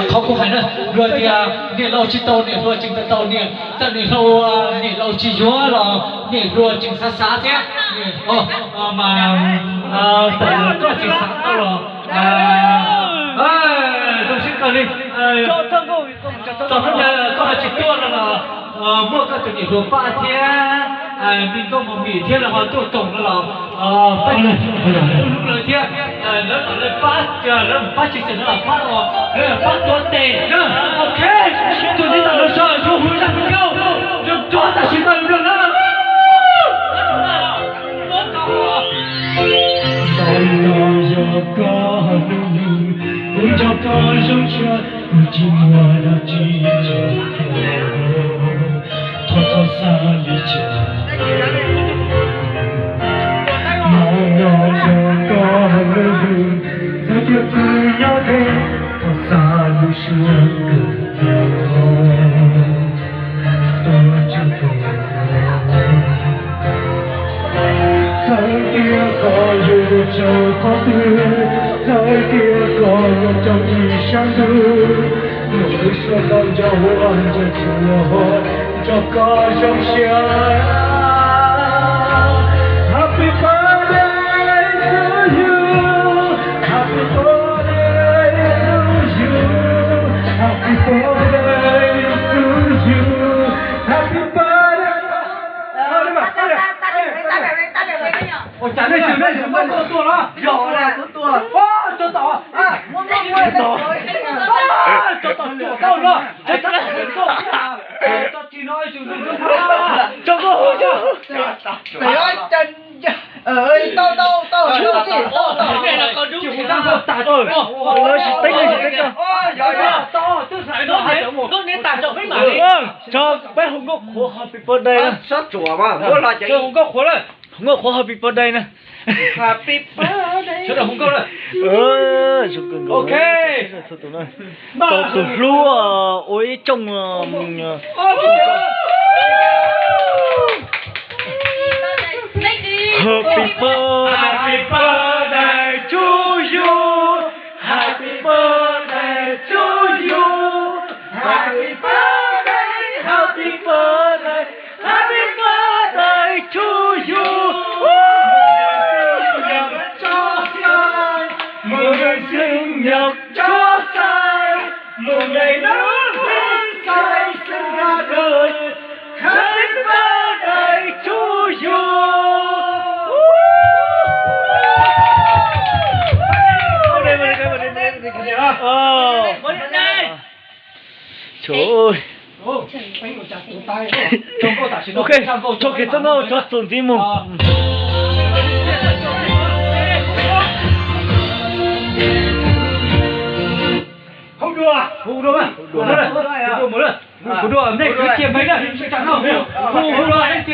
Qhov kuv hais na, luag tias niam laus tsis tau niam hluas tseem tau tau niam, txawm niam hluas, niam laus tsis yuav los niam hluas tseem xav xav thiab. Mas txawm koj tsis xav tau los zoo siab kawg li. Txog hnub ntawd koj ho tsis tuaj no los muaj koj tus niam hluas Paj thiab me nkauj Mus Mim thiab lawv ho tuaj koom no los peb hlub lawv thiab. Lawv kom lawv pab, lawv pab tsis xwm no los pab, lawv pab tuav tes na. Ok, tus tib tam no so zoo hu zaj nkauj zoo nrog tam sim no lub na. Ntawm no yog koj hnub nws, kuv nrog koj zoo siab, kuv tsis muaj dab tsi tsum koj, thov txhob xav li cas. Ntawm no yog koj hnub nws, txawm tias kuv nyob deb, thov xav lub suab kawg, tuaj tsis kawg. Txawm tias koj yuav tsaug qhov twg, txawm tias koj yuav tsaug ib sab ntug, nws suav tau nco huab nco tsuag nrog koj zoo siab. Happy birthday to you, happy birthday to you, happy birthday to you, happy birthday. Ua cas nej tsis, nej tsis muab tuaj tuaj los? Yog, tuaj tuaj. Tuaj tom, tuaj tom, tuaj tom, tuaj tom no. Tso koj hu, tso. Tau, tau, tau. Lawv tsis teeb, lawv tsis teeb. Tso peb hu nkauj qhuav happy birthday na. Hu nkauj qhuav na. Hu nkauj qhuav happy birthday na. Sawv daws hu nkauj na. Ok. Tau tus hlub ua ib rooj Happy birthday, happy birthday to you. Happy birthday to you. Happy birthday, happy birthday, happy birthday to you. Mừng ngày sinh nhật chó sai, mừng ngày nó lên sai sinh ra đời. Happy birthday to you. Ôi, trời ơi. Ok, txoj nkauj txog ntxiv mus. Hu dua, hu dua, hu dua, hu dua mus na. Hu dua, nej kwv tij Hmoob na, hu dua, nej tij